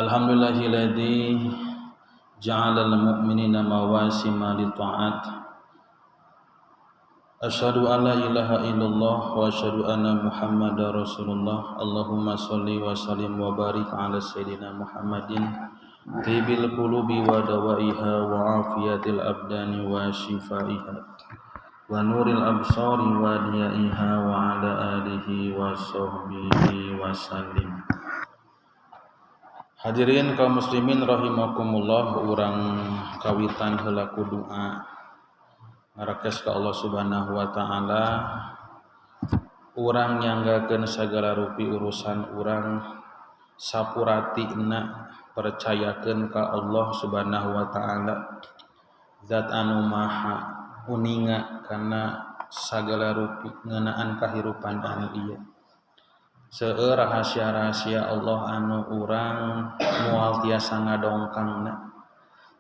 Alhamdulillahilladzi ja'alal mu'minina mawasima li ta'at. Asyhadu an la ilaha illallah wa asyhadu anna Muhammadar Rasulullah. Allahumma shalli wa sallim wa barik ala sayyidina Muhammadin tibil qulubi wa dawaiha wa afiyatil abdani wa shifaiha wa nuril absari wa diyaiha wa ala alihi wa sahbihi wa sallim. Hadirin kaum muslimin rahimakumullah, urang kawitan heula ku doa ngarekes ka Allah Subhanahu wa taala. Urang nyanggakeun sagala rupi urusan urang sapuratina percayakeun ka Allah Subhanahu wa taala, zat anu maha uninga kana sagala rupi ngeunaan kahirupan anu ieu. Seueur rahasia-rahasia Allah anu urang moal tiasa ngadongkangna,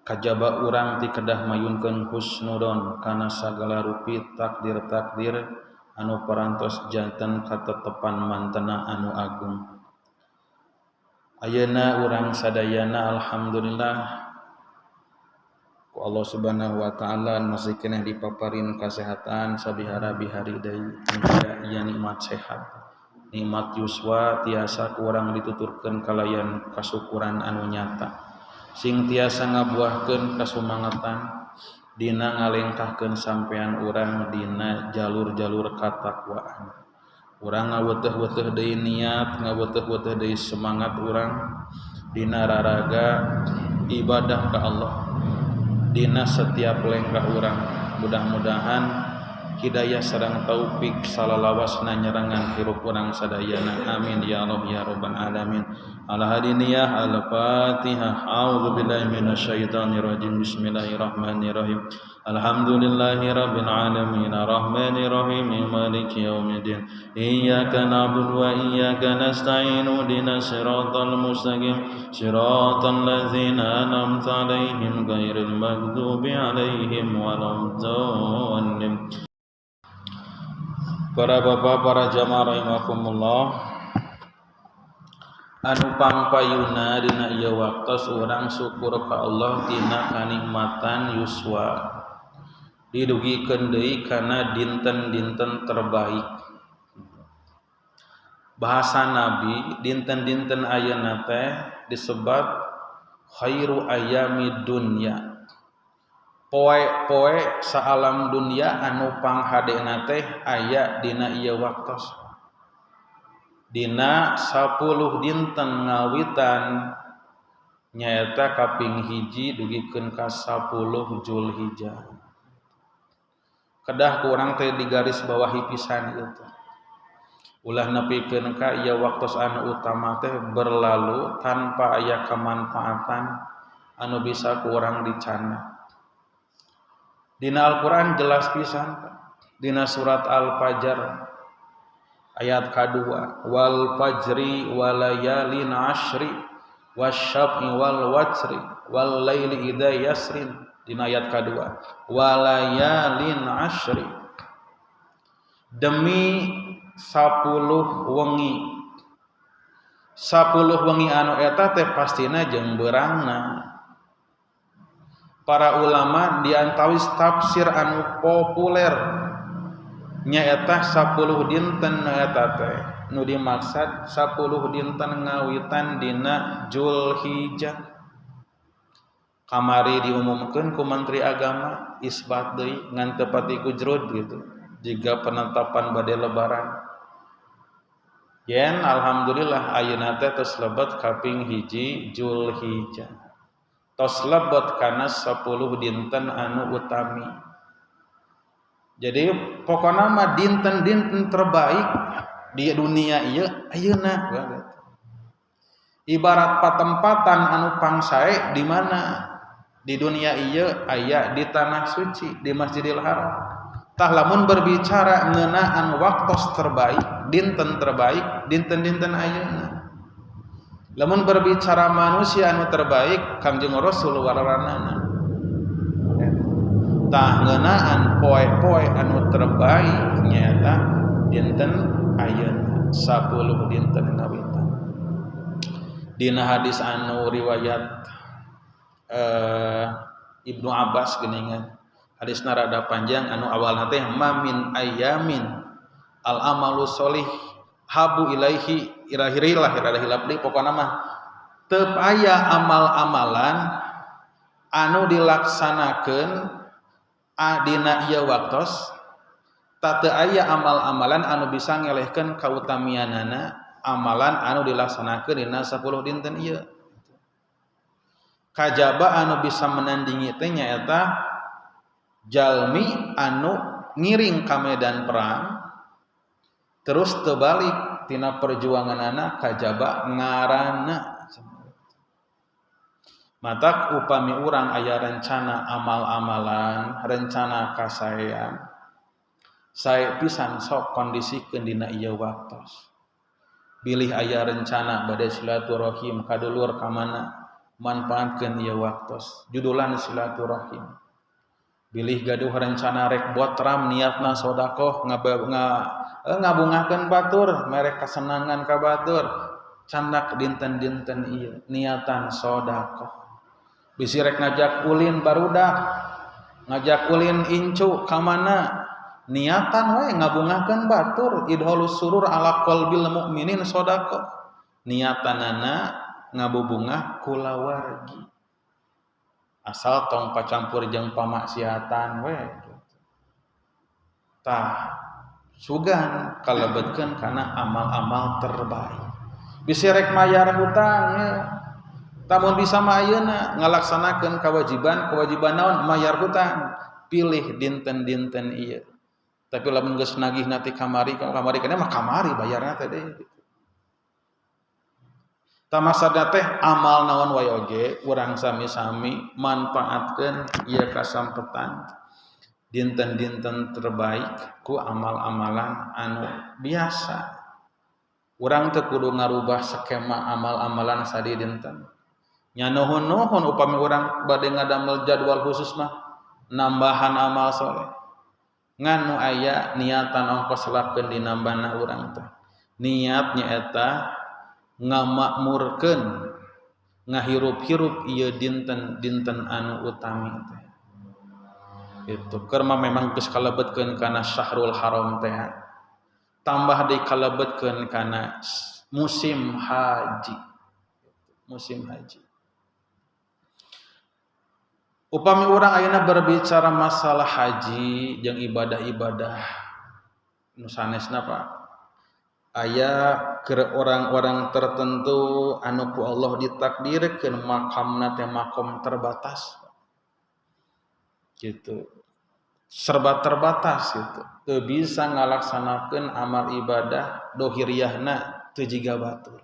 kajaba urang ti kedah mayunkeun husnudon kana sagala rupi takdir-takdir anu parantos janten katetepan mantena anu agung. Ayeuna urang sadayana alhamdulillah ku Allah Subhanahu wa taala masih keneh dipaparin kasehatan sabihara bihari deui, ieu nikmat sehat, nikmat yuswa tiasa ku urang dituturkeun kalayan kasukuran anu nyata, sing tiasa ngabuahkeun kasumangatan dina ngalengkahkeun sampean urang dina jalur-jalur katakwaan. Urang ngaweteh-weteh deui niat, ngaweteh-weteh deui semangat urang dina raraga ibadah ka Allah dina setiap lengkah urang. Mudah-mudahan hidayah sareng taufik salalawasna nyerengan hirup urang sadayana. Amin ya Allah ya rabbal alamin. Ala hadiniyah al-Fatihah. A'udzu billahi minasyaitonir rajim. Bismillahirrahmanirrahim. Alhamdulillahi rabbil alamin arrahmanir rahim maliki yaumiddin. Iyyaka na'budu wa iyyaka nasta'in ihdinas siratal mustaqim siratal ladzina an'amta 'alaihim ghairil maghdubi 'alaihim waladdallin. Para bapak, para jamaah rahimakumullah, anu pangpayuna dina ieu waktos urang syukur ka Allah tina kanikmatan yuswa, didugikeun deui kana dinten-dinten terbaik. Bahasa Nabi, dinten-dinten ayeuna teh disebat khairu ayami dunya, poe-poe saalam dunia anu panghadena teh aya dina ieu waktos, dina 10 dinten ngawitan nyaeta kaping hiji dugikeun ka 10 Zulhijjah. Kedah ku urang teh digaris bawahi pisan ieu teh, ulah nepikeun ka ieu waktos anu utama teh berlalu tanpa aya kamanfaatan anu bisa ku urang dicana. Dina Al-Quran jelas pisan, dina surat Al-Fajr ayat kedua, wal fajri walayalin ashri wasyaf'i wal watri wal laili idza yasrin. Dina ayat kedua, walayalin ashri, demi 10 wengi. 10 wengi anu eta teh pastina jeung beurangna. Para ulama diantawis tafsir anu populer nyaeta 10 dinten eta teh nu dimaksad 10 dinten ngawitan dina Zulhijjah. Kamari diumumkeun ku Menteri Agama isbat deui ngan teu pati kujrud gitu jika penetapan bade lebaran. Yen alhamdulillah ayeuna teh tos lebet kaping hiji Zulhijjah, tos lebet kana 10 dinten anu utami. Jadi pokona mah dinten-dinten terbaik di dunia ieu ayeuna. Ibarat patempatan anu pangsae di mana? Di dunia ieu aya di tanah suci di Masjidil Haram. Tah lamun berbicara ngeunaan waktos terbaik, dinten terbaik, dinten-dinten ayeuna. Lamun berbicara manusia anu terbaik, Kangjeng Rasul wararanana. Tah ngeunaan poe-poe anu terbaik nyaeta dinten ayeuna 10 dinten ngawitan. Dina hadis anu riwayat Ibnu Abbas geuningan hadisna rada panjang anu awalna teh ma min ayyamin al amalu sholih habu ilaihi irahirilah rada hilap deui pokona mah teu aya amal-amalan anu dilaksanakeun dina ieu waktos ta teu aya amal-amalan anu bisa ngelehkeun kautamianana amalan anu dilaksanakeun dina 10 dinten ieu. Kajaba anu bisa menandingi teh nyaeta jalmi anu ngiring ka medan perang terus terbalik tina perjuanganana kajaba ngaranna. Matak upami urang aya rencana amal-amalan, rencana kasaean, sae pisan sok kondisikeun dina ieu waktos. Bilih aya rencana bade silaturahim ka dulur ka mana, manfaatkeun ieu waktos. Judulan silaturahim. Bilih gaduh rencana rek botram niatna sodakoh ngabungahkeun batur, mere kasenangan ka batur, candak dinten-dinten ieu niatan sodakoh. Bisi rek ngajak ulin barudak, ngajak ulin incu ka mana, niatan we ngabungahkeun batur, idholus surur ala qalbil mukminin sodakoh. Niatanana ngabubungah kulawargi. Asal tong pacampur jeung pamaksiatan we gitu. Tah sugan kalebetkeun kana amal-amal terbaik. Bisi rek mayar hutang ya. Tamun bisa mah ayeuna ngalaksanakeun kewajiban naon mayar hutang, pilih dinten-dinten ieu. Tapi lamun geus nagih nanti kamari, kamari kana mah kamari bayarna teh deui gitu. Tamasadna teh amal naon wae oge urang sami-sami manfaatkeun ieu kasampetan dinten-dinten terbaik ku amal-amalan anu biasa. Urang teu kudu ngarubah skema amal-amalan sadi dinten. Nya nuhun-nuhun upami urang bade ngadamel jadwal khusus mah nambahan amal soleh. Ngan nu aya niatan ongkos lakeun dinambahna urang teh. Niat nyaeta ngamakmurkeun ngahirup-hirup ieu dinten-dinten anu utami teh. Itu keur mah memang geus kalebetkeun kana syahrul haram teh. Tambah deui kalebetkeun kana musim haji. Musim haji. Upami urang ayeuna berbicara masalah haji jeung ibadah-ibadah nu sanesna Pak, aya keur orang-orang tertentu anu ku Allah ditakdirkeun makamna teh makom terbatas. Gitu. Serba terbatas gitu. Teu bisa ngalaksanakeun amal ibadah dohiriahna teu jiga batur.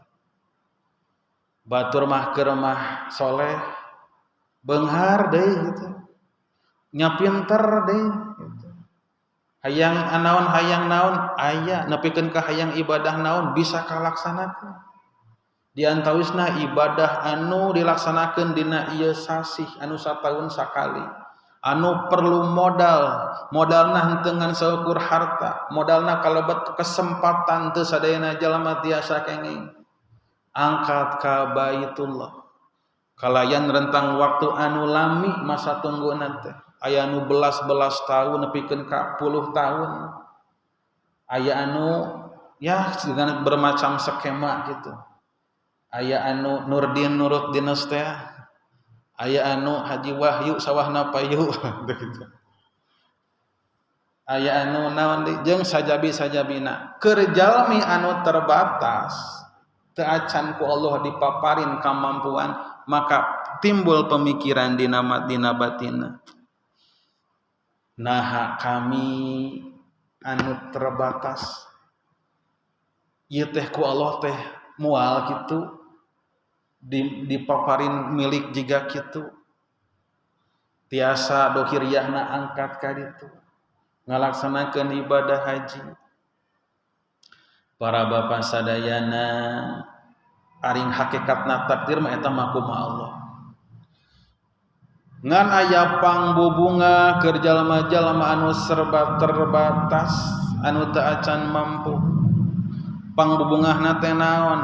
Batur mah keur mah soleh, beunghar deui gitu. Nya pinter deui gitu. Hayang naon hayang naon aya nepikeun ka hayang ibadah naon bisa kalaksanakeun. Di antawisna ibadah anu dilaksanakeun dina ieu sasih anu sataun sakali. Anu perlu modal, modalna henteu ngan saukur harta, modalna kalebet kesempatan teu sadayana jalma tiasa kenging. Angkat ka Baitullah. Kalayan rentang waktu anu lami masa tungguna teh. Aya anu belas-belas tahun nepikeun ka puluh tahun. Aya anu ya dengan bermacam skema gitu. Aya anu Nurdin nurut dinas teh. Aya anu Haji Wahyu sawahna payu gitu. Aya anu naon deui jeung sajabi-sajabina. Keur jalmi anu terbatas teu acan ku Allah dipaparin kamampuan, maka timbul pemikiran dina dina batina. Naha kami anu terbatas ieu teh ku Allah teh moal kitu dipaparin milik jiga kitu tiasa dohiriahna angkat ka ditu ngalaksanakeun ibadah haji. Para bapak sadayana aring hakikatna takdir mah eta mah kumaha Allah. Ngan aya pangbubunga keur jalma-jalma anu serba terbatas anu teu acan mampu. Pangbubungahna teh naon?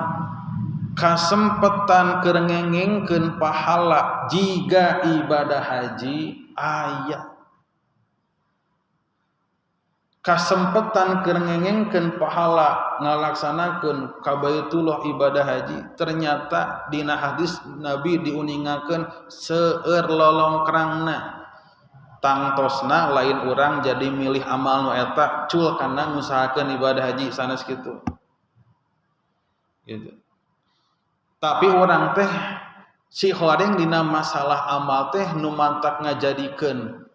Kasempetan keur ngengengkeun pahala jiga ibadah haji aya. Kasempetan keur ngengengkeun pahala ngalaksanakeun ka Baitullah ibadah haji, ternyata dina hadis Nabi diuningakeun seueur lolongkrangna. Tangtosna lain urang jadi milih amal nu eta cul kana ngusahakeun ibadah haji sanes kitu. Gitu. Tapi urang teh si horeng dina masalah amal teh nu mantak ngajadikeun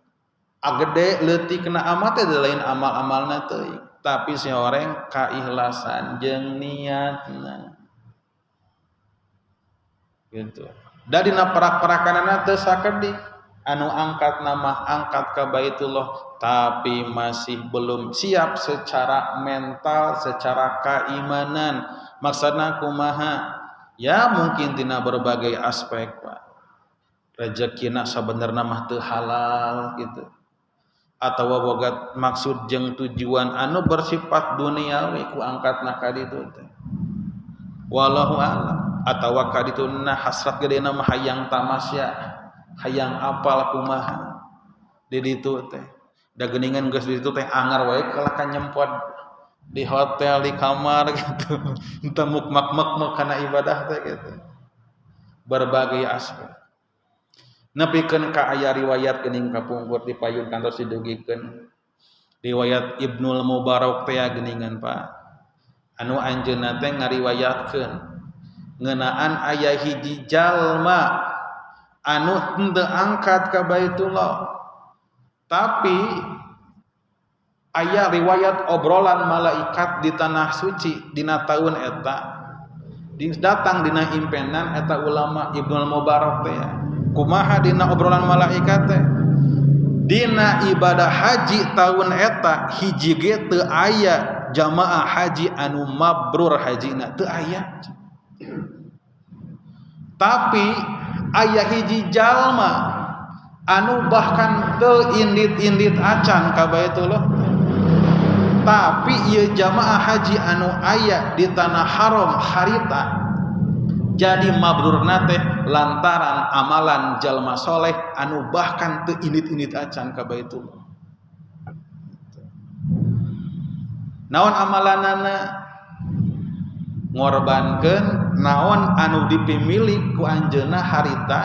agede leutik na amal teh lain amal-amalna teuing, tapi si horeng kaikhlasan jeung niatna. Gitu. Da dina perak-perakanana teu sakedik anu angkat nama angkat ka Baitullah tapi masih belum siap secara mental, secara keimanan. Maksudna kumaha? Ya mungkin tina berbagai aspek, Pak. Rezekina sabenerna mah teu halal gitu. Atawa boga maksud jeung tujuan anu bersifat duniawi ku angkatna ka ditu teh. Wallahu a'lam. Atawa ka dituna hasrat gedena mah hayang tamasya, hayang apal kumaha di ditu teh. Da geuningan geus di ditu teh angar wae kalah ka nyempot di hotel, di kamar gitu. Entah mukmak-mak kana ibadah teh gitu. Berbagai aspek. Nepikeun ka aya riwayat geuning kapungkur di payun kantos didugikeun. Riwayat Ibnul Mubarak teh geuningan Pak. Anu anjeunna teh ngariwayatkeun ngeunaan aya hiji jalma anu henteu angkat ka Baitullah. Tapi aya riwayat obrolan malaikat di tanah suci dina taun eta datang dina impenan eta ulama Ibnul Mubarak teh. Kumaha dina obrolan malaikat teh? Dina ibadah haji taun eta hiji ge teu aya jamaah haji anu mabrur hajina, teu aya. Tapi aya hiji jalma anu bahkan teu indit-indit acan ka Baitullah. Tapi ieu jamaah haji anu aya di tanah haram harita jadi mabrurna teh lantaran amalan jalma soleh anu bahkan teu indit-indit acan ka Baitullah. Naon amalanana? Ngorbankeun naon anu dipimilik ku anjeunna harita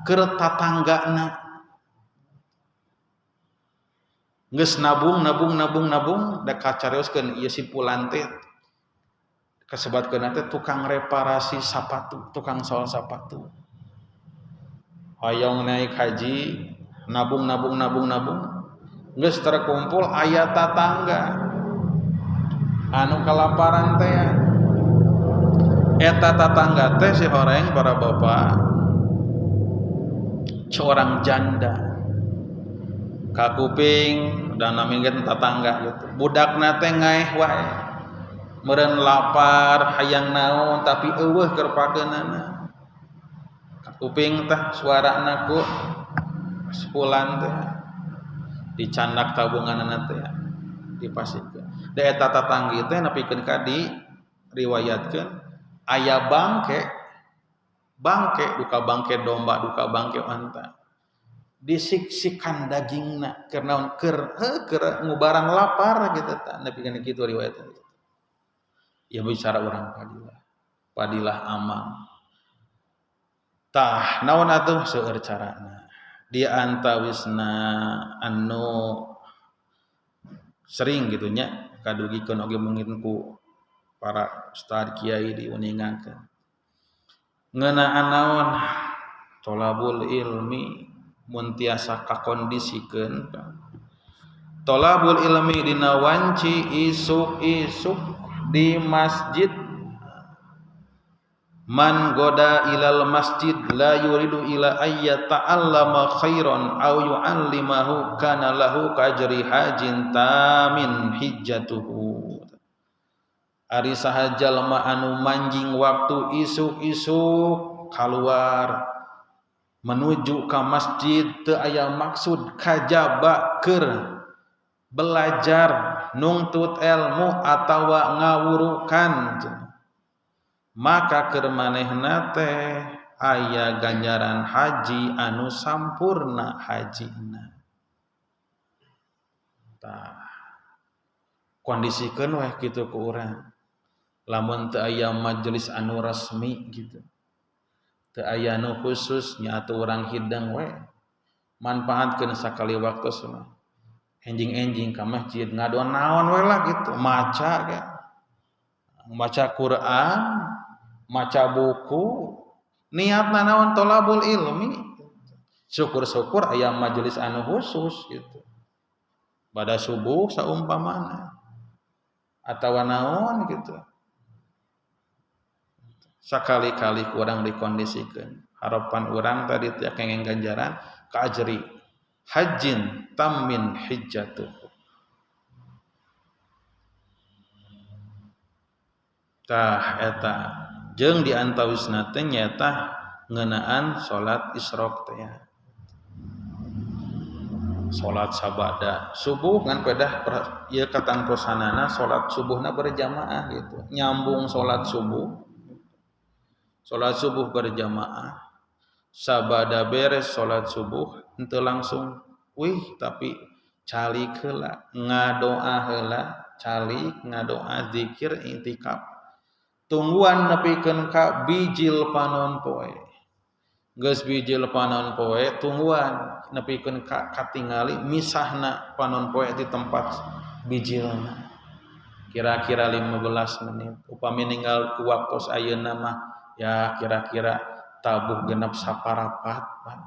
keur tatanggana. Geus nabung nabung nabung nabung da kacarioskeun ieu si pulan teh kasebatkeun teh tukang reparasi sapatu, tukang sol sapatu. Hoyong naik haji, nabung nabung nabung nabung, geus terkumpul aya tatangga anu kalaparan teh. Eta tatangga teh si horeng para bapak seorang janda. Kakuping dan namingkeun tatangga gitu. Budakna teh ngaeh wae. Meureun lapar hayang naon tapi eueuh keur pakeunana. Kakuping tah suarana ku sepulan teh dicandak tabunganana teh dipasikeun. Da eta tatanggi teh nepikeun ka diriwayatkeun aya bangke, bangke duka bangke domba, duka bangke onta. Disiksikan dagingna keur naon keur ngubarang lapar gitu tah nepikeun kitu riwayatna. Ya bicara orang padilah, padilah amal. Tah naon atuh seueur carana. Di antawisna anu sering gitu nya kadugikeun oge mungkin ku para ustad kiai diuningakeun. Ngeunaan naon? Tolabul ilmi mun tiasa kakondisikeun. Tolabul ilmi dina wanci isuk-isuk di masjid. Man goda ilal masjid la yuridu ila ayya ta'allama khairan aw yu'allimahu kana lahu kajri hajin tamin hijjatuhu. Ari saha jalma anu manjing waktu isuk-isuk kaluar menuju ka masjid teu aya maksud kajaba keur belajar nungtut ilmu atawa ngawurukan. Maka keur manehna teh aya ganjaran haji anu sampurna hajina. Tah kondisikeun weh kitu ku urang. Lamun teu aya majelis anu resmi gitu. Teu aya nu khusus nya atuh urang hidang we. Manfaatkeun sakali waktu mah. Enjing-enjing ka masjid ngadoan naon we lah gitu, maca ge. Maca Quran, maca buku, niatna naon tolabul ilmi. Syukur-syukur aya majelis anu khusus gitu. Pada subuh saumpamana atawa naon gitu. Sakali-kali kurang dikondisikeun. Harapan urang tadi teh kengeng ganjaran ka ajri hajjin tammin hijjatuhu. Tah eta jeung di antawisna teh nyaeta ngeunaan salat isyraq teh. Salat sabada subuh ngan pedah ieu katangtosanana salat subuhna berjamaah gitu. Nyambung salat subuh. Salat subuh berjamaah. Sabada beres salat subuh henteu langsung wih tapi calik heula ngadoa heula calik ngadoa zikir itikaf tungguan nepikeun ka bijil panon poe geus bijil panon poe tungguan nepikeun ka katingali misahna panon poe di tempat bijilna kira-kira 15 menit upami ninggal ku waktos ayeuna mah ya kira-kira tabuh genep saparapat Pak.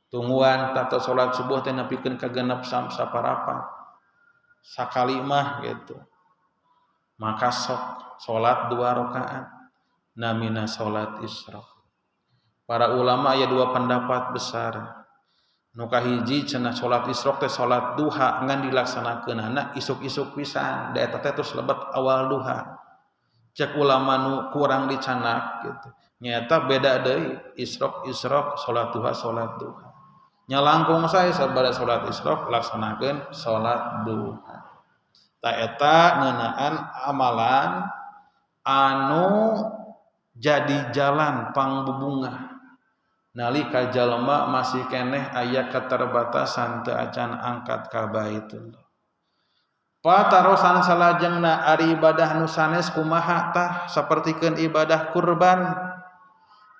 Tungguan tata salat subuh teh nepikeun ka genep saparapat sakali mah gitu. Maka sok salat 2 rakaat namina salat isyraq. Para ulama aya 2 pendapat besar. Nu kahiji cenah salat isyraq teh salat duha ngan dilaksanakeunana isuk-isuk pisan da eta teh terus lebet awal duha. Cek ulama nu kurang dicanak gitu. Nyata beda deui isyraq salat duha salat duha. Nya langkung sae sabada salat isyraq laksanakeun salat duha. Ta eta ngeunaan amalan anu jadi jalan pangbubungah. Nalika jalma masih keneh aya keterbatasan teu acan angkat ka Baitullah. Patarosan salajengna ari ibadah nu sanes kumaha tah sapertikeun ibadah kurban?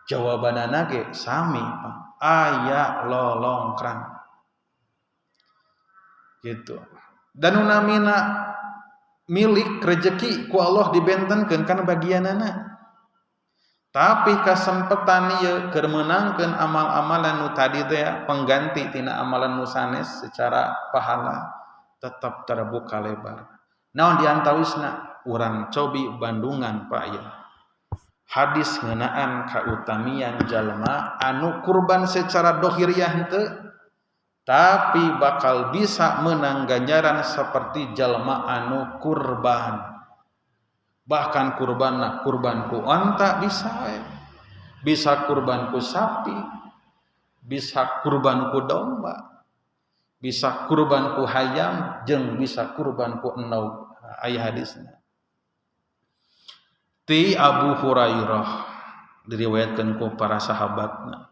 Jawabanana ge sami Pak, aya lolongkrang. Gitu. Dan nu namina milik rejeki ku Allah dibentenkeun kana bagianana. Tapi kasempetan ieu keur meunangkeun amal-amalan nu tadi teh pengganti tina amalan nu sanes secara pahala tetap terbuka lebar. Naon diantawisna urang cobi bandungan Pak ya. Hadis ngeunaan kautamian jalma anu kurban secara dohiriah henteu tapi bakal bisa menang ganjaran seperti jalma anu kurban. Bahkan kurbanna kurban ku onta bisa we. Bisa kurban ku sapi, bisa kurban ku domba, bisa kurban ku hayam, jeung bisa kurban ku endog. Aya hadisna. Ti Abu Hurairah diriwayatkeun ku para sahabatna.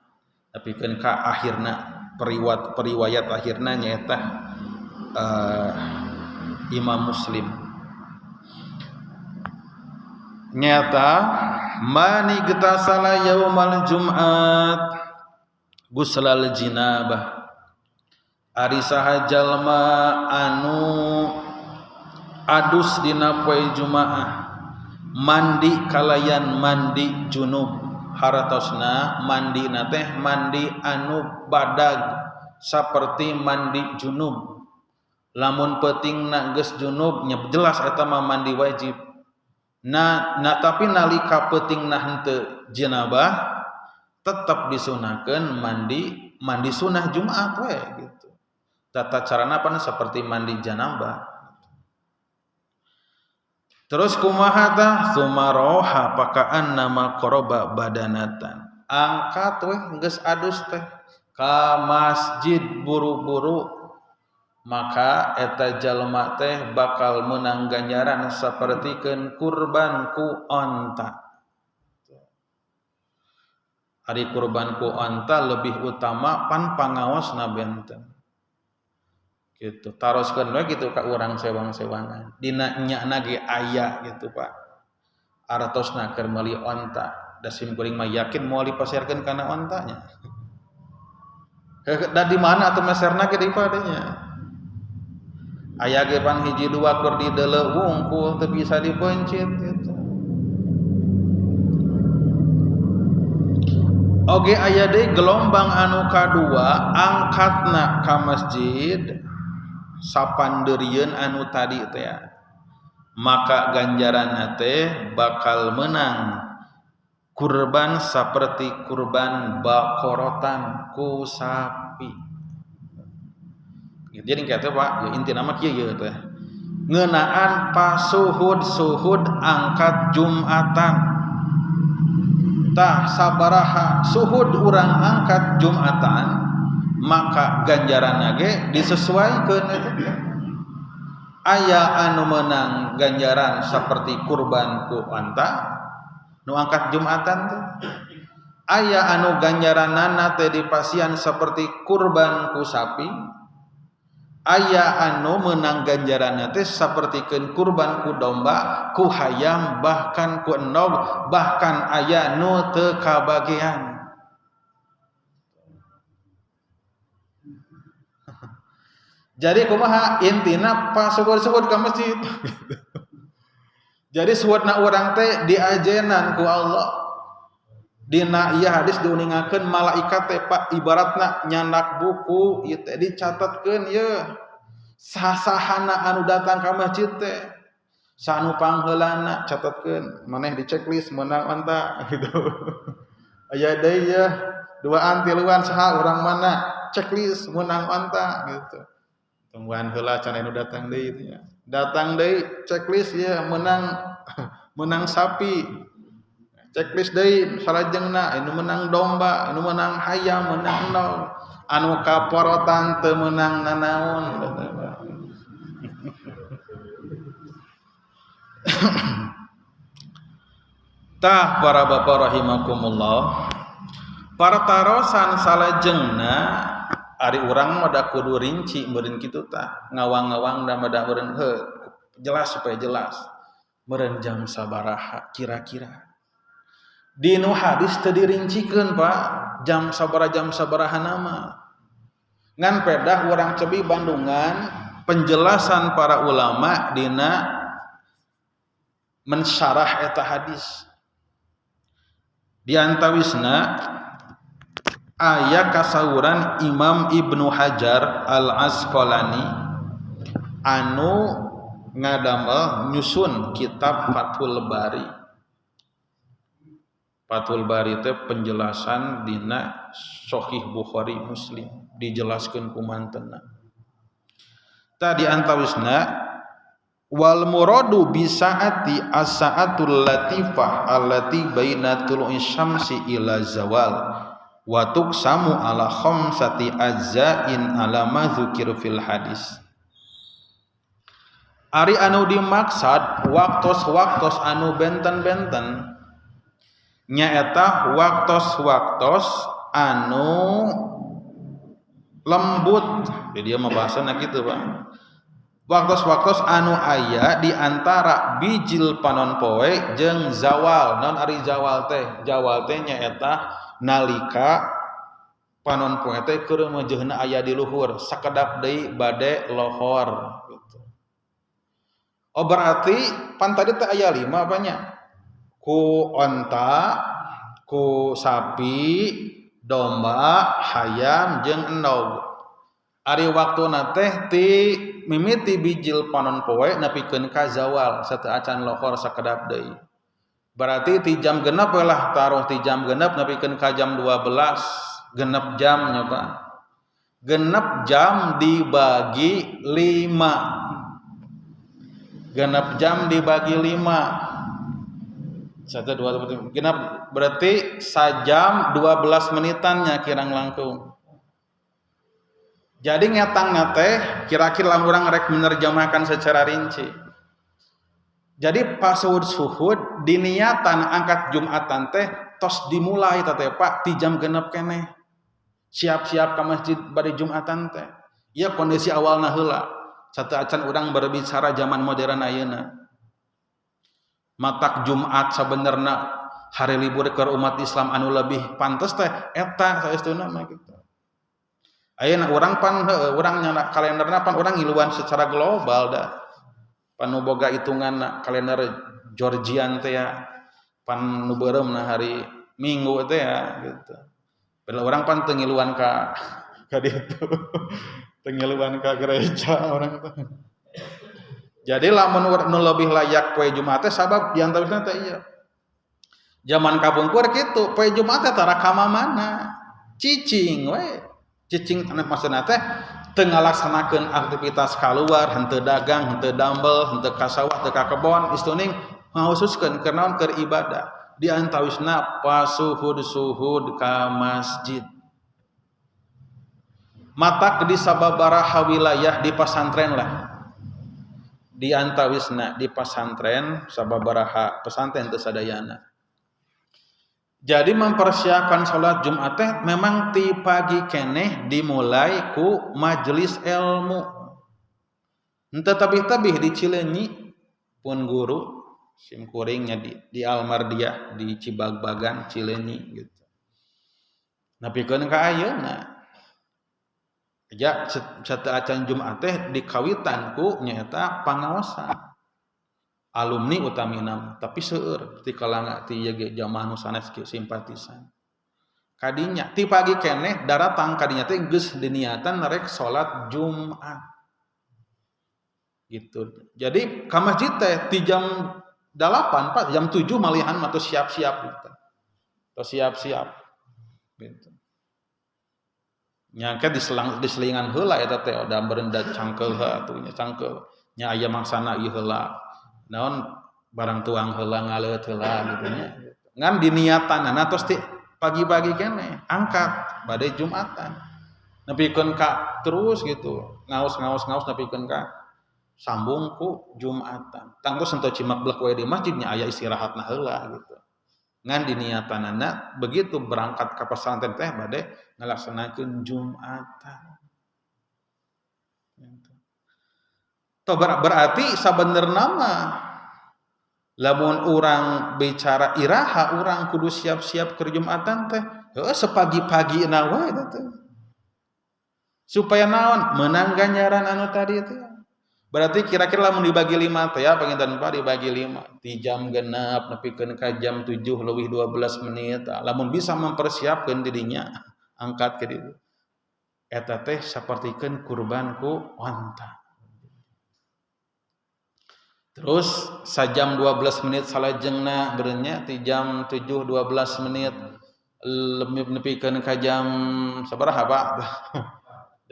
Tapi kan ka akhirna periwayat akhirna nyaeta Imam Muslim. Nyata mani gtasala yaumal Jum'at guslal jinabah. Ari saha jalma anu adus dina poe Jumaah mandi kalayan mandi junub. Haratosna mandi na teh mandi anu badag saperti mandi junub. Lamun peutingna geus junub nya jelas eta mah mandi wajib. Nah, tapi nalika peutingna henteu jinabah tetap disunahkeun mandi sunah Jumat we gitu. Tata carana pan seperti mandi janabah. Terus kumaha tah sumaroha pakaan nama qoroba badanatan. Angkat we geus adus teh ka masjid buru-buru. Maka eta jalma teh bakal menang ganjaran sapertikeun kurban ku onta. Ari kurban ku onta lebih utama pan pangaosna benten. Gitu. Taroskeun we kitu ka urang sewang-sewangan. Dina nyana ge aya gitu Pak. Artosna keur meuli onta. Da sim kuring mah yakin moal dipaserkeun kana ontanya. Da di mana atuh meserna ge dipadenya. Aya ge pan hiji dua keur dideuleu wungkul teu bisa dipencit gitu. Oge aya deui gelombang anu kadua angkatna ka masjid sapandeurieun anu tadi teh. Maka ganjaranna teh bakal menang kurban seperti kurban bakorotan ku sapi. Jadi kieu teh Pak, ya intina mah kieu ieu teh. Ngeunaan pasuhud-suhud angkat Jumatan. Tah sabaraha suhud urang angkat Jumatan, maka ganjaranna ge disesuaikeun eta teh. Aya anu menang ganjaran seperti kurban ku onta nu angkat Jumatan teh. Aya anu ganjaranana teh dipasian seperti kurban ku sapi. Aya anu menang ganjaranna teh sapertikeun kurban ku domba, ku hayam, bahkan ku endog, bahkan aya nu teu kabagian. Jadi kumaha intina pasuhud-suhud ka masjid. Jadi suhudna urang teh diajenan ku Allah. Dina ieu hadis diuningakeun malaikat teh Pak ibaratna nyandak buku ieu teh dicatatkeun ieu sahasahana anu datang ka masjid teh sanu pangheulana catatkeun maneh di checklist meunang onta gitu. Aya deui yeuh duaan tiluan saha urang mana checklist meunang onta gitu. Tungguan heula can anu datang deui itu nya. Datang deui checklist ieu menang sapi. Checklist deui salajengna anu menang domba, anu menang hayam, menang endog. Anu kaporotan teu meunang nanaon. Tah para bapak rahimakumullah. Partarosan salajengna ari urang mah da kudu rinci meureun kitu tah. Ngawang-ngawang da mah da meureun heuh jelas supaya jelas. Meureun jam sabaraha kira-kira. Dinu hadis teu dirincikeun Pak, jam sabaraha nama. Ngan pedah urang cebi Bandungan penjelasan para ulama dina mensyarah eta hadis. Di antawisna aya kasauran Imam Ibnu Hajar Al-Asqalani anu ngadamel nyusun kitab Fathul Bari. Fathul Bari teh penjelasan dina Sahih Bukhari Muslim dijelaskeun ku mantena. Tadi antawisna wal muradu bi saati as-saatul latifah allati baina tulu'i syamsi ila zawal wa tuqsamu ala khamsati ajza'in ala ma dzukira fil hadis. Ari anu dimaksad waktos-waktos anu benten-benten nyaeta waktos-waktos anu lembut. Jadi dia membahasana kitu Pak. Waktos-waktos anu aya di antara bijil panon poe jeung zawal. Naon ari zawal teh? Zawal teh nyaeta nalika panon poe teh keur meujeuhna aya di luhur, sakedap deui bade lohor gitu. Oh berarti pan tadi teh aya 5 apanya? Ku onta, ku sapi, domba, hayam jeung endog. Ari waktuna teh ti mimiti bijil panon poe nepikeun ka zawal sateuacan lohor sakedap deui. Berarti ti jam genep we lah taruh ti jam genep nepikeun ka jam 12 genep jam nya Pak. Genep jam dibagi 5. Genep jam dibagi 5. 1 2 3 genap berarti sajam 12 menitannya kirang langkung. Jadi ngetangna teh kira-kira lamun urang rek menerjemahkan secara rinci. Jadi pasuhud-suhud diniatan angkat Jumatan teh tos dimulai teh Pak ti jam 6 keneh. Siap-siap ka masjid bari Jumatan teh. Ieu kondisi awalna heula. Sateuacan urang berbicara zaman modern ayeuna. Matak Jumat sabenerna hari libur keur umat Islam anu lebih pantes teh eta saestuna mah kitu. Ayeuna urang pan heueuh urang nyana kalenderna pan urang ngiluan secara global da. Pan nu boga hitungan kalender Georgian teh ya pan nu beureumna hari Minggu teh ya gitu. Padahal urang pan teu ngiluan ka ditu. Teu ngiluan ka gereja urang teh. Jadi lamun nu lebih layak poe Jumat teh sabab diantawisna teh ieu. Zaman kapungkur kitu poe Jumat teh tara ka mana? Cicing we. Cicing maksudna teh teu ngalaksanakeun aktivitas kaluar, henteu dagang, henteu damel, henteu ka sawah, teu ka kebon, istuning ngahususkeun keur naon keur ibadah. Di antawisna pasuhud-suhud ka masjid. Matak di sababaraha wilayah di pasantren lah. Di antawisna di pasantren sababaraha pesantren teu sadayana. Jadi mempersiapkan sholat Jumat teh memang ti pagi keneh dimulai ku majelis ilmu. Henteu tabih-tabih di Cileunyi pun guru sim kuringnya di Almardiah di Cibagbagan Cileunyi gitu. Nepikeun ka ayeuna. Ja sateuacan Jumat teh dikawitan ku nyaeta pangaosan. Alumni utamina tapi seueur ti kalanga ti ieu ge jamaah nu sanes ge simpatisan. Kadinya ti pagi keneh daratang kadinya teh geus diniatan rek salat Jumat. Gitu. Jadi ka masjid teh ti jam 8 Pak, jam 7 malihan mah tos siap-siap gitu. Tos siap-siap. Gitu. Nyangka diselingan heula eta teh da berenda cangkeul heula atuh nya cangkeul. Nya aya mangsana ieu heula. Naon barang tuang heula ngaleut heula gitu nya. Ngan diniatanana tos ti pagi-pagi keneh angkat bade Jumatan. Nepikeun ka terus gitu, ngaos-ngaos-ngaos nepikeun ka sambung ku Jumatan. Tangtos henteu cimak blek we di masjidnya aya istirahatna heula gitu. Ngan diniatanana begitu berangkat ka pesantren teh bade ngalaksanakeun Jumatan. Gitu. Toh berarti sabenerna mah lamun urang bicara iraha urang kudu siap-siap keur Jumatan teh heueuh sepagi-pagina we eta teh. Supaya naon menang ganjaran anu tadi teh. Berarti kira-kira lamun dibagi 5 teh ya panginten Pak dibagi 5 ti jam 6 nepikeun ka jam 7 leuwih 12 menit. Lamun bisa mempersiapkeun dirinya angkat ke ditu. Eta teh sapertikeun kurban ku onta. Terus sajam 12 menit salajengna berenya ti jam 7:12 menit lebih nepikeun ka jam sabaraha Pak?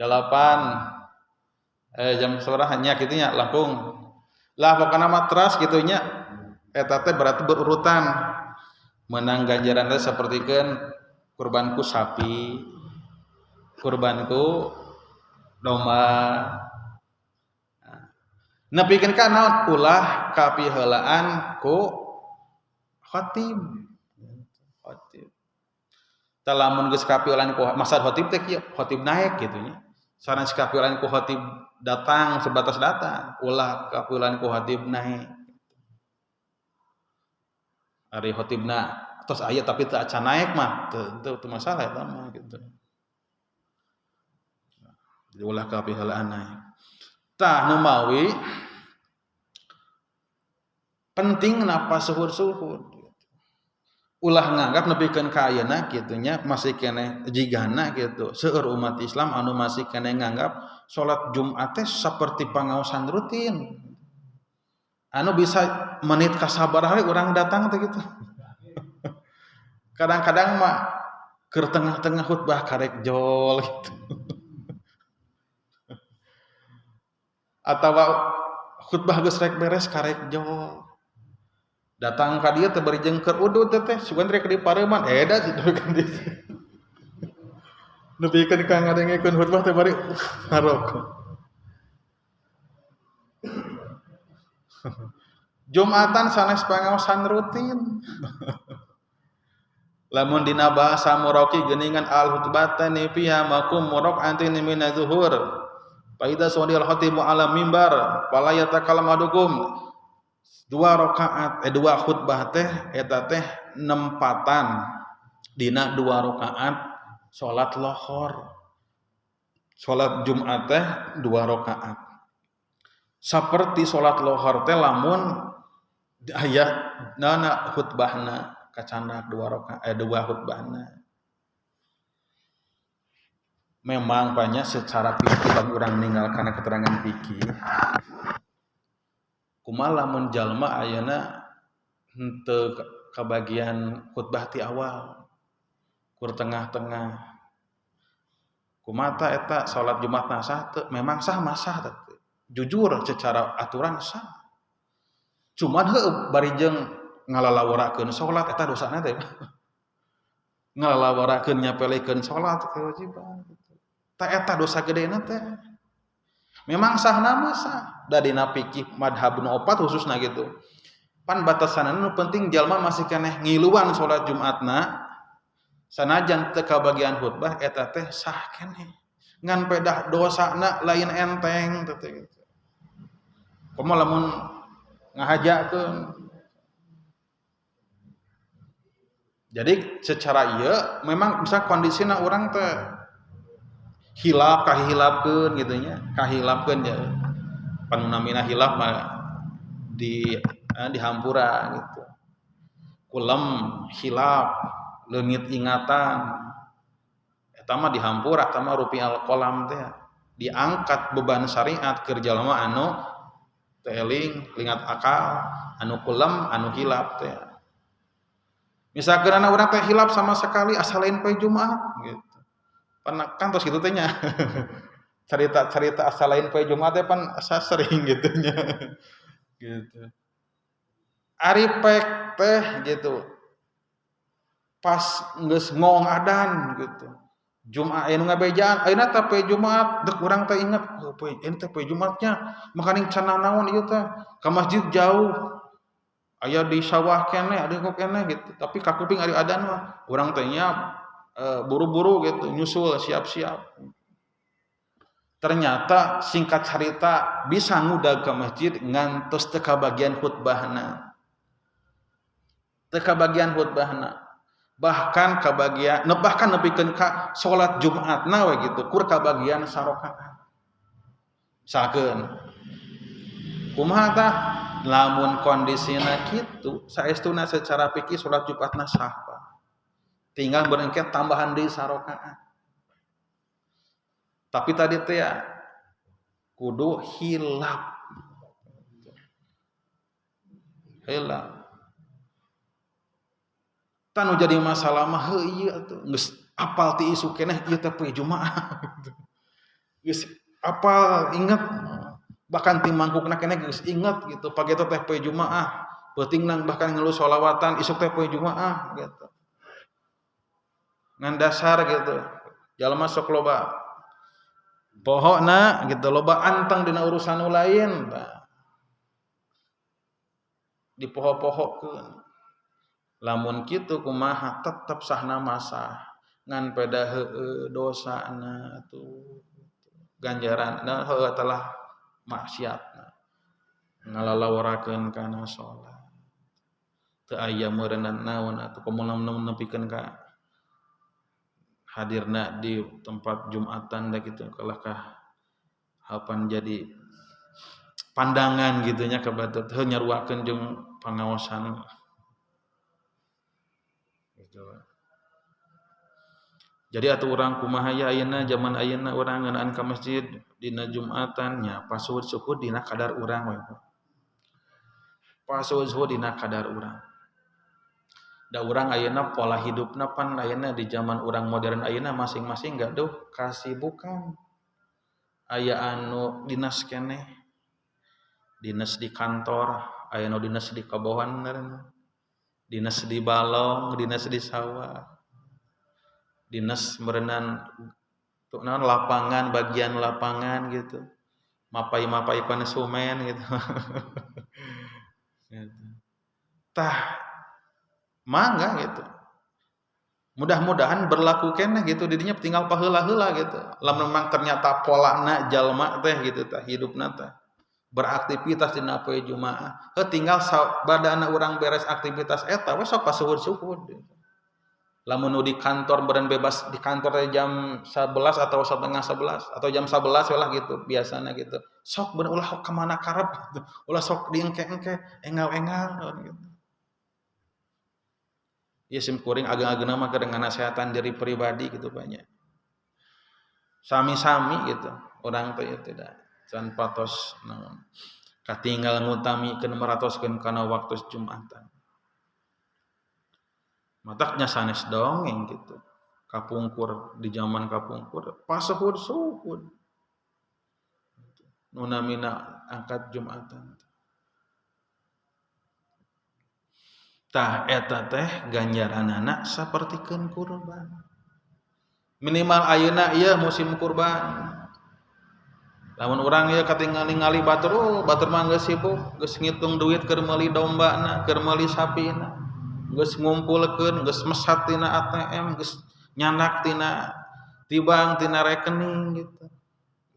8 jam sabaraha nya kitu nya langkung. Lah pokona mah teras kitu nya eta teh berarti berurutan. Menang ganjaran teh sapertikeun kurbanku sapi, kurbanku domba. Nepikeun ka naon ulah kapiheulaan ku khatib. Khatib. Tah lamun geus kapiheulaan ku masa khatib teh kieu, khatib naik kitu nya. Sanes kapiheulaan ku khatib datang sebatas datang, ulah kapiheulaan ku khatib naik. Ari khatibna tos aya tapi teu acan naik mah teu masalah eta mah kitu. Jadi ulah kapiheulaan naik. Tah nu mawi penting napa suhur-suhur. Ulah nganggap nepikeun ka ayeuna kitu nya masih keneh jigana kitu. Seueur umat Islam anu masih keneh nganggap salat Jumat teh saperti pangaosan rutin. Anu bisa menit ka sabaraha urang datang teh kitu. Kadang-kadang mah keur tengah-tengah khutbah karek jol gitu. Atawa khutbah geus rek beres karek jol. Datang ka dieu teh bari jeung keur udud teh sugan rek di pareuman da situ kan di. Nepikeun ka ngadengekeun khutbah teh bari ngarokok. Jumatan sanes pangaosan rutin. Lamun dina bahasa muraqi geuningan al khutbatani fiha maqum muraqatin min zuhur. Fa idza sawdiyal khatibu ala mimbar fala yatakallamu ahadukum. Dua rakaat dua khutbah teh eta teh nempatan dina dua rakaat salat lohor. Salat Jumat teh dua rakaat. Saperti salat lohor teh lamun aya nana khutbahna kacandak dua rakaat dua khutbahna. Memang banyak secara fikih bagi urang ninggal kana keterangan fikih. Kumaha lamun jalma ayeuna henteu kabagian khutbah ti awal, kur tengah-tengah. Kumaha eta salat Jumatna sah teu? Memang sah mah sah teh. Jujur secara aturan sah. Cuman heueuh bari jeung ngalalawarakeun salat eta dosana teh. Ngalalawarakeun nyapelekeun salat kewajiban. Tah eta dosa gedena teh. Memang sahna mah sah. Da dina fikih madhab nu opat khususna gitu. Pan batasanna nu penting jalma masih keneh ngiluan salat Jumatna sanajan teu kabagian khutbah eta teh sah keneh. Ngan pedah dosana lain enteng teh gitu. Komo lamun ngahajakeun. Jadi secara ieu memang bisa kondisina urang teh hilap kahilapkeun gitu nya, kahilapkeun ya. Panunamina hilap mah di dihampura gitu. Kulem hilap leungit ingatan. Eta mah dihampura, eta mah rupi al-qalam teh. Diangkat beban syariat keur jalma anu teu eling, lingat akal, anu kulem, anu hilap teh. Misalkan anak urang teh hilap sama sekali asal lain poe Jumat gitu. Pan kan tos kitu teh nya. Cerita-cerita asal lain poe Jumat teh pan asa sering gitu nya. Gitu. Ari pek teh gitu. Pas geus ngong adan gitu. Jumat aya nu ngabejaan, ayeuna teh poe Jumat, deuk urang teh inget, oh poe ieu teh poe Jumatnya, makaning cenah naon ieu teh, ka masjid jauh. Aya di sawah keneh, ada kok keneh gitu. Tapi kakuping ari adan mah urang teh nya buru-buru gitu, nyusul siap-siap. Ternyata singkat cerita bisa ngudag ke masjid ngantos teu kabagian khutbahna. Teu kabagian khutbahna. Bahkan kabagian, bahkan nepikeun ka salat Jumatna we gitu, kur kabagian sarakaat. Misalkeun kumaha tah? Lamun kondisina kitu, saestuna secara fikih salat Jumatna sah, Pak. Tinggal berengket tambahan deui sarakaat. Tapi tadi teh ya kudu hilap. Hilap. Tanu jadi masalah mah heuh ieu atuh geus apal ti isuk keneh ieu teh poe Jumaah. Geus apal inget bahkan ti mangkukna keneh geus inget gitu pagi teh poe Jumaah, peutingna bahkan ngeluh sholawatan isuk teh poe Jumaah gitu. Ngan dasar gitu. Jalma sok loba pohona gitu loba anteng dina urusan nu lain tah. Dipoho-pohokeun. Lamun kitu kumaha tetep sahna masah ngan peda heueuh dosana atuh ganjaranna heueuh telah maksiatna ngalalawarakeun kana salat teu aya meureunna naon atuh komo lamun nepikeun ka hadirna di tempat Jumatan da kitu kalahkah hapan jadi pandangan gitu nya ka batur heuh nyaruakeun jeung pangaosan gitu. Jadi atuh urang kumaha ya ayeuna zaman ayeuna urang ngeunaan ka masjid dina Jumatan nya pasuhud-suhud dina kadar urang we. Pasuhud-suhud dina kadar urang. Da urang ayeuna pola hidupna pan ayeuna di zaman urang modern ayeuna masing-masing gaduh kasibukan. Aya anu dinas keneh, dinas di kantor, aya anu dinas di kabohan ngaranna. Dinas di balong, dinas di sawah. Dinas meureunan Tuh naon lapangan bagian lapangan gitu. Mapai-mapai konsumen gitu. Gitu. Tah mangga gitu. Mudah-mudahan berlaku keneh gitu didinya tinggal paheula-heula gitu. Lamun memang ternyata polana jalma teh gitu tah hidupna teh beraktivitas dina poe Jumaah. Heuh tinggal badana urang beres aktivitas eta we sok pasuhud-suhud gitu. Lamun nu di kantor beureun bebas di kantor teh jam 11 atau 10:30 atau jam 11 lah gitu biasana gitu. Sok beun ulah ka mana karep gitu. Ulah sok diengke-engke engal-engal gitu. Ya sim kuring ageng-agengna mah keur nganasehatan diri pribadi gitu banyak. Sami-sami gitu urang teh tidak can patos naon katinggal ngutamikeun meratoskeun kana waktu Jumatan. Mataknya sanes dongeng gitu. Kapungkur di zaman kapungkur paseuhud-suhud. Nu namina angkat Jumatan. Tah eta teh ganjaranana sapertikeun kurban. Minimal ayeuna ieu musim kurban. Lamun urang ieu katingal ningali batur, oh, batur mah geus sibuk, geus ngitung duit keur meuli dombana, keur meuli sapina. Geus ngumpulkeun, geus mesat tina ATM, geus nyandak tina tibang tina rekening gitu.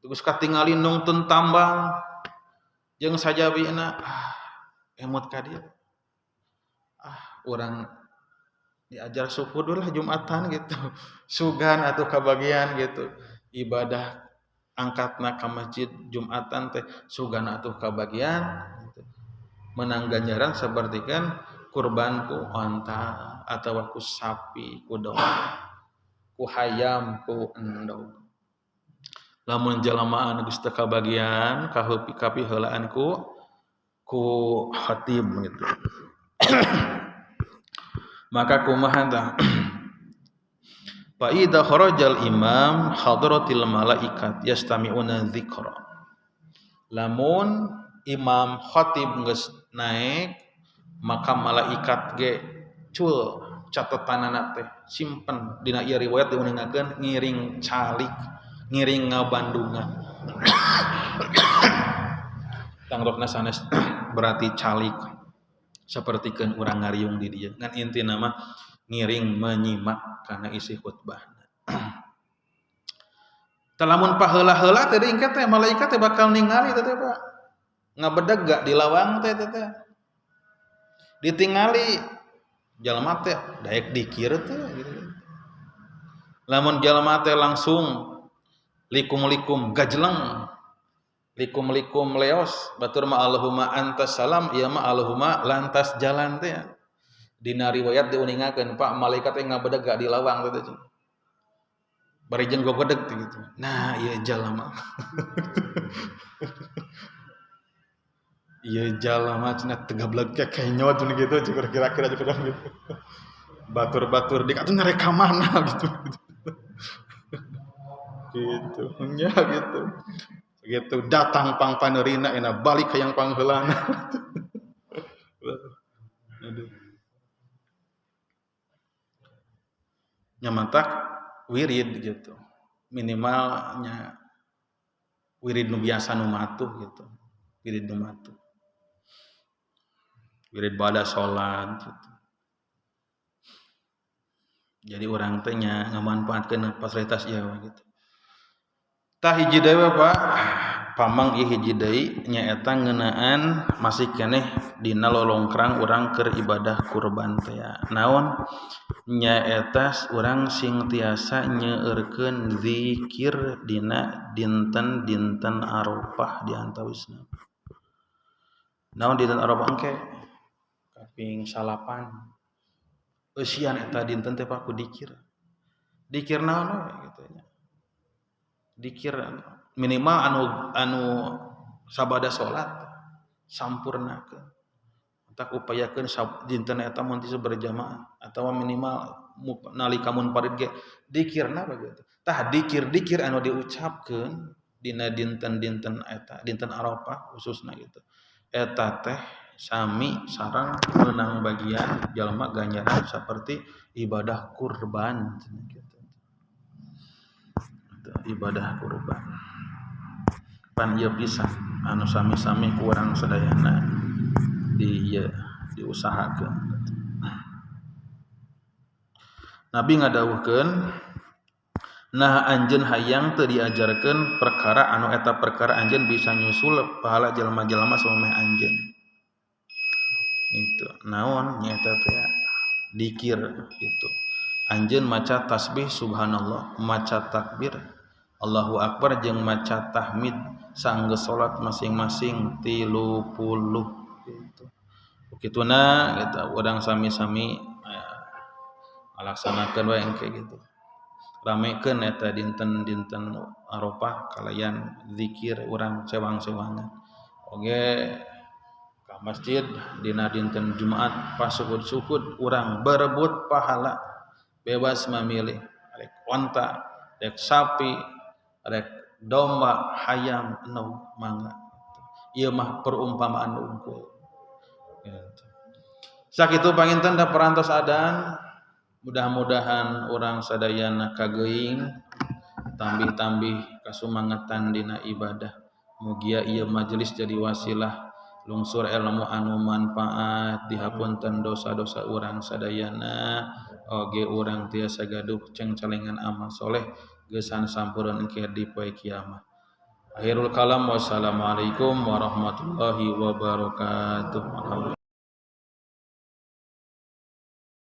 Geus katingali nungtun tambang jeung sajabina, emut ka dieu. Urang diajar syukur lah Jumatan gitu. Sugan atau kabagian gitu. Ibadah angkatna ka masjid Jumatan teh sugan atuh kabagian gitu. Menang ganjaran seperti kan kurban ku onta atau ku sapi ku domba ku hayam ku endog. Lamun jalamaan geus teu kabagian kahupi kapiheulaan ku khatib gitu. Maka kumaha tah? Fa idza kharajal imam hadratil malaikat yastami'una dzikra. Lamun imam khatib geus naik maka malaikat ge cul catetanana teh simpen dina ieu riwayat diuningakeun ngiring calik ngiring ngabandungan. Tangrokna sanes berarti calik sapertikeun urang ngariung di dieu ngan intina mah ngiring menyimak kana isi khutbahna. Tah lamun paheula-heula teh diingkat teh malaikat teh bakal ningali teh Pak. Ngabedeg gak di lawang teh teh. Ditingali jalma teh daek dikir teh gitu. Lamun jalma teh langsung likum-likum gajleng likum-likum leos batur ma Allahumma antas salam ieu mah Allahumma lantas jalan teh. Dina riwayat diuningakeun Pak malaikat teh ngabedeg gak di lawang teh teh. Bari jeung gogedeg teh gitu. Nah ieu jalma. Ieu jalma cenah tegableg kekenyot cenah gitu kira-kira gitu. Batur-batur dik atuh ngarek ka mana gitu. Gitu nya gitu. Gitu datang pang paneurina ena balik ka yang pangheulana. Aduh. Nya mantak wirid gitu. Minimalnya wirid nu biasa nu matuh gitu. Wirid nu matuh. Wirid bada salat gitu. Jadi urang teh nya ngamanfaatkeun fasilitas ieu gitu. Tah hiji deui Pak, pamang ieu hiji deui nyaeta ngeunaan masih keneh dina lolongkrang urang keur ibadah kurban teh. Naon? Nyaeta urang sing tiasa nyeueurkeun zikir dina dinten-dinten Arafah di antawisna. Naon dinten Arafah engke? Kaping salapan. Eusian eta dinten teh Pak ku dikir. Dikir naon we kitu nya. Dikir minimal anu sabada salat sampurnakeun. Tak upayakeun dinten eta mun tiasa berjamaah atawa minimal nalika mun parid ge dikirna begitu. Tah dikir-dikir anu diucapkeun dina dinten-dinten eta, dinten Arafah khususna gitu. Eta teh sami sareng meunang bagian jalma ganjaran seperti ibadah kurban gitu. Ibadah kurban pan ieu pisan anu sami-sami ku urang sadayana di ieu diusahakeun. Nabi ngadawuhkeun nah anjeun hayang teu diajarkeun perkara anu eta perkara anjeun bisa nyusul pahala jelema-jelema samemeh anjeun. Itu naon nyaeta teh dikir gitu. Anjeun maca tasbih subhanallah, maca takbir Allahu akbar jeung maca tahmid sanggeus salat masing-masing 30 gitu. Kituna gitu urang sami-sami ngalaksanakeun we engke gitu. Ramekeun eta dinten-dinten Arafah kalayan zikir urang sewang-sewangan. Oge ka masjid dina dinten Jumat pas suhud-suhud urang berebut pahala, bebas memilih rek onta, rek sapi, rek domba, hayam, endog mangga. Ieu mah perumpamaan unggul. Gitu. Sakitu panginten da parantos adan. Mudah-mudahan urang sadayana kageuing tambih-tambih kasumangetan dina ibadah. Mugia ieu majelis jadi wasilah lungsur ilmu anu manfaat, dihapunten dosa-dosa urang sadayana, oge urang tiasa gaduh cengcelengan amal soleh geusan sampurna engke di poe kiamat. Akhirul kalam, wassalamualaikum warahmatullahi wabarakatuh.